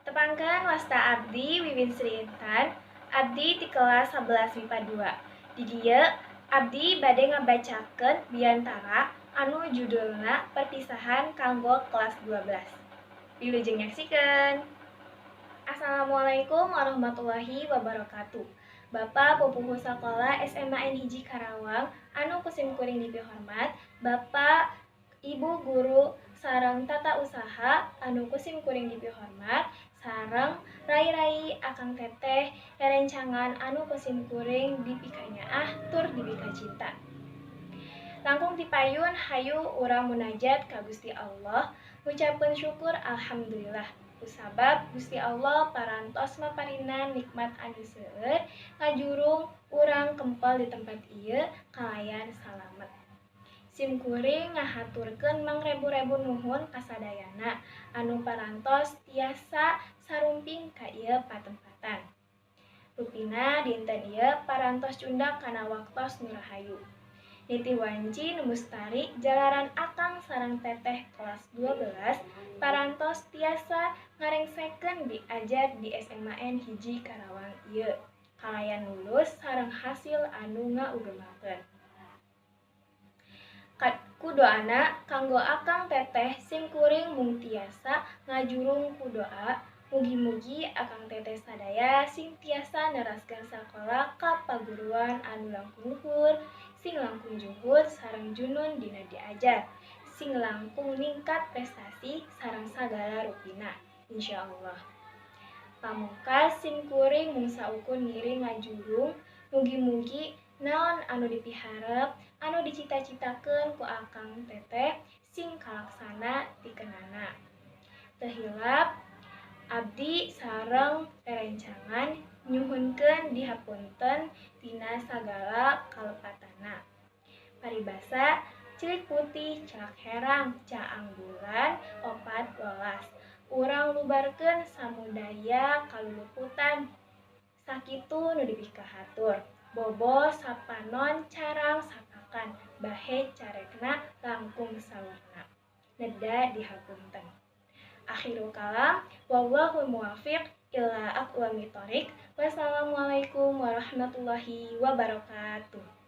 Tepangkeun, wasta abdi Wiwin Sri Intan, abdi di kelas 11 MIPA 2. Di dieu abdi bade ngabacakeun biantara anu judulna Perpisahan kanggo kelas 12. Wilujeng nyaksikeun. Assalamualaikum warahmatullahi wabarakatuh. Bapak Pupuhu Sakola SMA N 1 Karawang anu ku sim kuring dipihormat, Bapak Ibu guru sareng tata usaha anu ku sim kuring dipihormat, sareng rai-rai, akang teteh, rerencangan anu ku sim kuring dipikanyaah tur dipikacinta. Langkung tipayun, hayu urang munajat ka Gusti Allah, ngucapkeun syukur alhamdulillah kusabab Gusti Allah parantos maparinan nikmat anu seueur, ngajurung urang kempel di tempat ieu kalayan salamet. Sim kuring ngahaturkeun mangrebu-rebu nuhun kasadayana anu parantos tiasa sarumping ka ieu patempatan. Rupina dinten ieu parantos cundak kana waktos nu rahayu. Niti wanci nu mustari jalaran akang sareng teteh kelas 12 parantos tiasa ngarengsekeun diajar di SMAN 1 Karawang ieu kalayan lulus sareng hasil anu ngaugemakeun. Ku doana kanggo akang teteh, sim kuring mung tiasa ngajurung ku doa, mugi-mugi akang teteh sadaya sing tiasa neraskeun sakola ka paguruan anu langkung luhur, sing langkung juhud sareng junun dina diajar, sing langkung ningkat prestasi sareng sagala rupina, insyaallah. Pamungkas, sim kuring mung saukur ngiring ngajurung, mugi-mugi naon anu dipiharep, anu dicita-citakeun ku akang teteh sing kalaksana tikenana. Teu hilap, abdi sareng rerencangan nyuhunkeun dihapunten tina sagala kalepatanna. Paribasa celik putih celak herang, caang bulan opat welas. Urang lubarkeun samudaya kaluluputan. Sakitu nu dipikahatur. Bobo sapanon, carang sapakan, bahe carekna langkung sawarna. Neda dihapunten. Akhirul kalam, wallahul muwafiq ila aqwamit thoriq. Wassalamualaikum warahmatullahi wabarakatuh.